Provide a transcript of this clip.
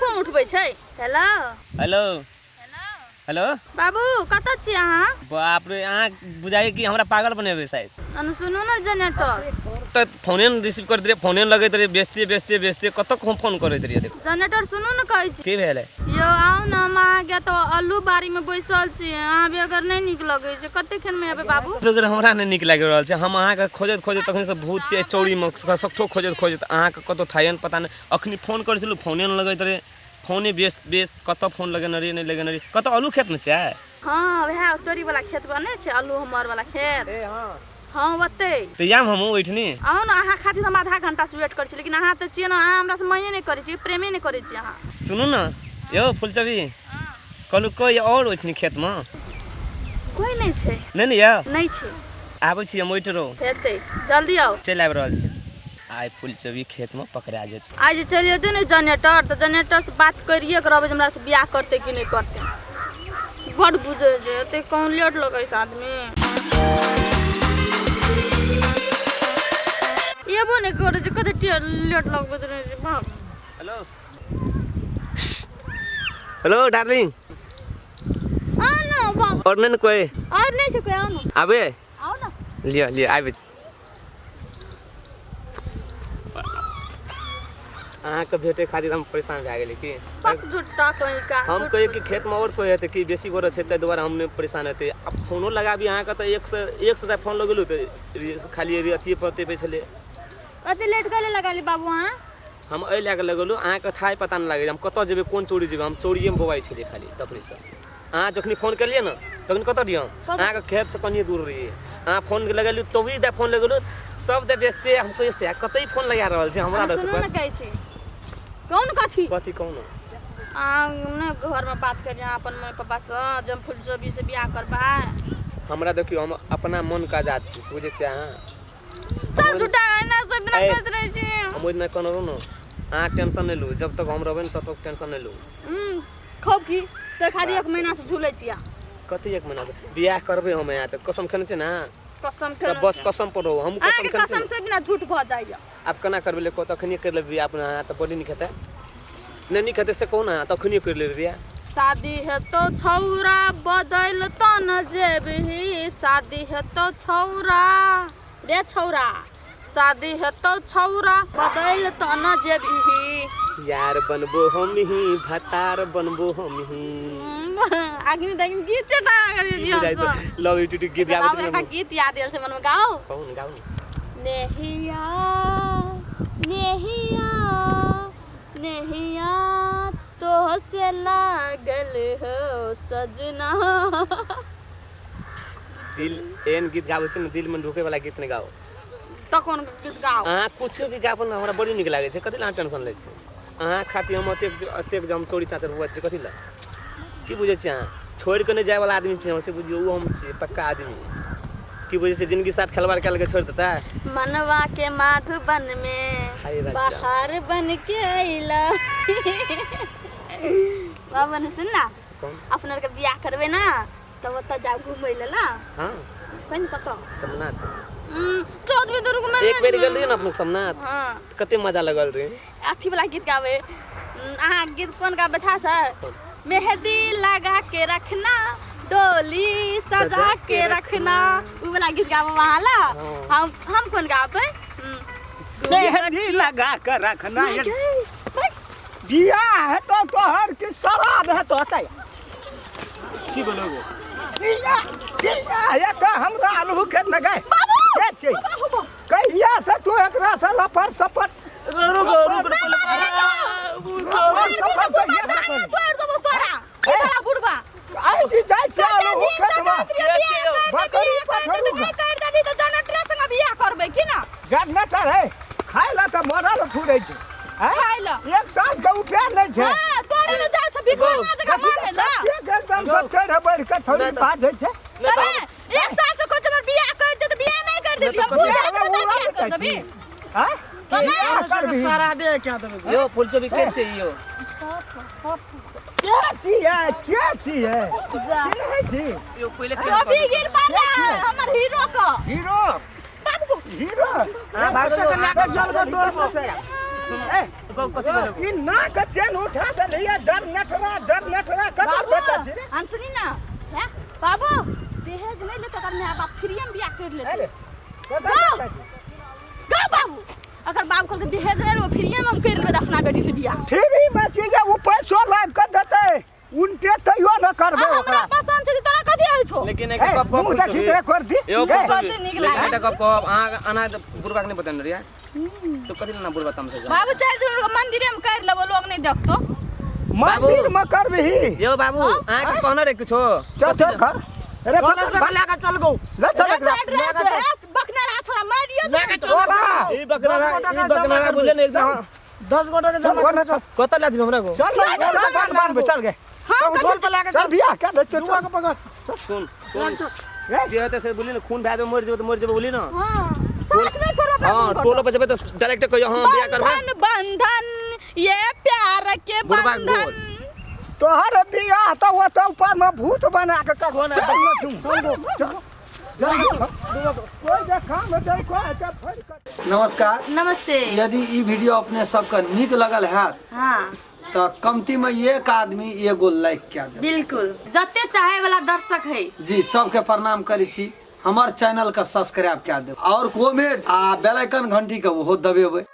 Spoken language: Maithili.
फोन उठबै छै। हेलो हेलो हेलो बाबू, कतऽ छी अहाँ? बाप रे, अहाँ बुझाइए कि हमरा पागल बनेबै शायद। अनु सुनू ने जनरेटर। तऽ फोने ने रिसीव करैत रहियै, फोने ने लगैत रहियै, बेचतियै बेचतियै बेचतियै, कतऽ हम फोन करैत रहियै देखू। जनरेटर सुनू ने, कहै छी। की भेलै? यौ आउ ने, हम अहाँके तऽ अल्लू बाड़ीमे बैसल छी, अहाँ बगैर नहि नीक लगै छै। कते खन मे एबै बाबू? बगैर हमरा नहि नीक लागि रहल छै। हम अहाँके खोजैत खोजैत तखनसँ भूत छियै चौरीमे सभठो खोजैत खोजैत, अहाँके कतहु थाइए ने पता नहि। अखनी फोन करै छलहुँ, फोने नहि लगैत रहै, फोने बेस बेस कतऽ फोन लगेने रहियै, नहि लगेने रहियै। कतऽ आलू खेतमे छै? हँ, वएह तोरी वाला खेत बने छै, आलू हमर वाला खेत। हँ, ओतै। तऽ जायब हमहूँ ओहिठनी। आउ ने, अहाँ खातिर हम आधा घंटा से वेट करै छी, लेकिन अहाँ तऽ छियै ने, अहाँ हमरा से माये नहि करै छी, प्रेमे नहि करै छी अहाँ। सुनू ने यौ फुलचबी, कहलहुँ कोइ आओर ओहिठनी खेतमे? कोइ नहि छै। नहि ने यौ? नहि छै। आबै छी हम, ओहिठ रहू। हेतै, जल्दी आउ। चलि आबि रहल छी। आइ फुलचबी खेतमे पकड़ा जेतै। आइ जे चलि जेतै ने जनरेटर, तऽ जनरेटरसँ बात करिए के रहबै जे हमरासँ बियाह करतै कि नहि करतै। बड्ड बुझै छै, एते कौन लेट लगै छै आदमी। एबो नहि करै छै, कते लेट लगबैत रहै छै बाप। Hello hello darling. आउ ने बाप। और नहीं ने कोई? और नहि छै कोइ, आउ ने। आबे? आउ ने। लिअ लिअ, आबि। अहाँके भेटे खातिर हम परेशान भए गेली की। पक जुट्टा कहीं का। हम कहियै कि खेतमे आओर कोइ हेतै कि बेसी गोरे छै, ताहि दुआरे हम नहि परेशान हेतै। आब फोनो लगाबी अहाँके तऽ एक से फोन लगेलहुँ तऽ खाली अथिए पर टेपै छलै। कते लेट कले लगाली बाबू अहाँ? हम एहि लए कऽ लगेलहुँ, अहाँके थाहे पता नहि लागै हम कतऽ जेबै, कोन चोरी जेबै। हम चोरिएमे बौआइ छलियै खाली तखनीसँ। अहाँ जखनी फोन केलियै ने तखन कतऽ रहियै हम? अहाँके खेतसँ कनिए दूर रहियै। अहाँ फोन लगेलहुँ, 24 दए फोन लगेलहुँ, सब दए व्यस्ते। हम कहियै से कतऽ फोन लगा रहल छै हमरा। अहाँ सुनू ने, कहै छी कौन कथी? कथी कहू ने। अहाँ ने घरमे बात करियै अहाँ अपन मम्मी पापासँ जे हम फुलचोबी से बियाह करबै। हमरा देखियौ, हम अपना मनके आजाद छी, बुझै छियै अहाँ? चल झूठा, एना सब दिना ए। कहैत रहै छी। हम ओहि दिना कहने रहौं ने, अहाँ टेंशन नहि लू, जब तक हम रहबै ने तब तक टेंशन नहि लू। खूब की तऽ खाली एक महीना से झूलै छियै। कथी एक महीना से? बियाह करबै हम यहाँ तऽ कसम खेने छियै ने। कसम तऽ खेने? बस कसम पर रहू, हम कसम अहाँके खेने छियै कसम ने। से बिना झूठ भऽ जाइए। आब केना करबै ले कहू? तखनिए करि लेबै बियाह अपना। अहाँ तऽ बड़ी नीक हेतै, नहि नीक हेतै से कहू ने, तखनिए करि लेबै बियाह। शादी हेतौ छौरा बदलि तऽ न जेबही, शादी हेतौ छौरा रे छौरा, शादी हेतौ छौरा बदलि तऽ न जेबही। यार बनबो हम ही, भतार बनबो हम ही। अग्नि देखिन गीत चटा करि दियौ। बुझाइ छै लव you to गीत गाबैत एकटा गीत याद आयल छै मनमे, गाओ। कहू ने, गाउ ने। नेहिया नेहिया नेहिया तो से लागल हो सजना। दिल एहन गीत गाबै छै ने, दिलमे ढुके वाला गीत नहि गाओ। तऽ कोन गीत गाओ? अहाँ कुछो भी गाबो ने, हमरा बड़ी नीक लागै छै। कथी लए अहाँ टेंशन लै छी? अहाँ खातिर हम एतेक एतेक जे हम चोरी चाचर हुआ छै, कथी लए? की बुझै छियै अहाँ? छोड़ि कऽ नहि जायवला आदमी छियै हम, से बुझियौ। ओ हम छियै पक्का आदमी। की बुझै छियै, जिनगी साथ खेलबाड़ कए लेलकै, छोड़ि देतै? मनवा के माधुबन में हाय राजा। बाहर बन के अइला। बाबा ने सुन ना। कौन? अपना आरके बियाह करबै ना तब ओतऽ जायब घुमै लए ना। हँ। कहीं कतऽ? सोमनाथ। चौदहवीं दुर्ग में। एक बेर गेल रहियै ने अपनो सोमनाथ? हँ। कते मजा लगल रहै। अथी वाला गीत गाबै अहाँ, गीत कोन गाबै था सर? कोन? मेहंदी लगा के रखना, डोली सजा के रखना, उ वाला गीत गाबो वहाँ ला। हाँ। हम कोन गाबै? मेहंदी लगा के रखना, ये बियाह है तो तोहर की श्राद्ध है तो होतै? की बोलू? बियाह बियाह है तो हमरा आलू खेत में गए के छै? कहिया से तू एकरा से लफड़ सफड़ रुको रुको, लफड़ सफड़ कहिया से करी? छोड़ देबो तोरा, ई वाला बुढ़बा। आइ जी जाइ छै आलू खेत में बकरी पठरू। कर देली तऽ जनरेटर संगे बियाह करबै की ना? जनरेटर है, खाय ला तऽ मरल फुरै छै। हैं? खाय ला। एक साँझ के उपाय नहि छै। हां, तोरे ने जाइ छ भिखमंगा जकाँ मारै ला। कतेक एकदम सब चढ़ बढ़ के थोड़ी नहि तऽ- बाधै छै। नहि अरे तऽ एक साल से कोइ हमर बियाह कर दे तऽ बियाह नहि कर देली। हम नहि बुढ़ तऽ जाइ छियै तऽ बियाह कर देबी। हैं? बियाह करबही? सारा दे क्या देबै? यो फुलचोबी के छै यो? के छियै, के छियै, चिन्है छी? यो पहिले के? अभी गिर पाला हमर हीरो के। हीरो हीरो अहाँ भागो। लए कऽ चल गो टोल पर। ए, कथी कहलक ई नाक चेन उठा देलियै जर नटरा जर नटरा ककर बाबू बेटा छी रे हम सुनी ना हैं बाबू दहेज नहीं लेते अगर माय बाप फ्री में बियाह कर लेते अरे ककर गो! बेटा छी? गो बाबू अगर बाप कहलकै दहेज नहीं लेबो फ्री में हम कर लेबै दसना बेटी से बियाह फ्री में की जे उ पैसो लाबि कऽ देतै उनटे तैयो न करबै आ हमरा ओकरा पसंद छै तऽ तोरा कथी होइ छौ लेकिन ए, एक गप मुँह देखी तऽ एक और दी एगो ए, गप कते नीक लेकिन लागल। एकटा गप कहब अहाँ अना बुढ़बा के नहीं बतेने रहियै तो कथी ना बुढ़बा तमसे जा बाबू चल तू मंदिरे में कर लेबो लोग नहीं देखतो मंदिर में करबिही यो बाबू अहाँ के कहने रहे कुछो चल चल कर अरे चल पकड़, लेके चल गो ले चल रे एकरा। चल रे रे, बकना रहा छोरा मारियो लेके चल ओरा। ई बकरा ई बकरा बुझले ने एकदम 10 गोटा के चल जमा ओरा, चल कत ला जेबे हमरा को चल चल चल बांध बांध चल गे हम चल पे लेके चल बियाह कर दे चल दुआ के पकड़ सुन सुन ए, जे हेतै से बोली ने खून भए जेबै मरि जेबै तऽ मरि जेबै बोली ने हां साथ में छोरा हां टोलो पर जेबै तऽ डायरेक्ट कहियो हां बियाह करबै बंधन बंधन ये प्यार के बुढ़बा बंधन गोल। तोहर बियाह तऽ ओतऽ ऊपर में भूत बना के कर चल न तू चल चल कोई जे काम हेतै कोई हेतै फोन कर नमस्कार नमस्ते यदि ई वीडियो अपने सबके नीक लगल हैत हाँ तऽ कमती में एक आदमी एगो लाइक कए देब। बिल्कुल जते चाहे वाला दर्शक है जी सबके प्रणाम करै छी, हमर चैनल के सब्सक्राइब कए देब और कमेंट आ बेल आइकन घंटी के ओहो दबेबै।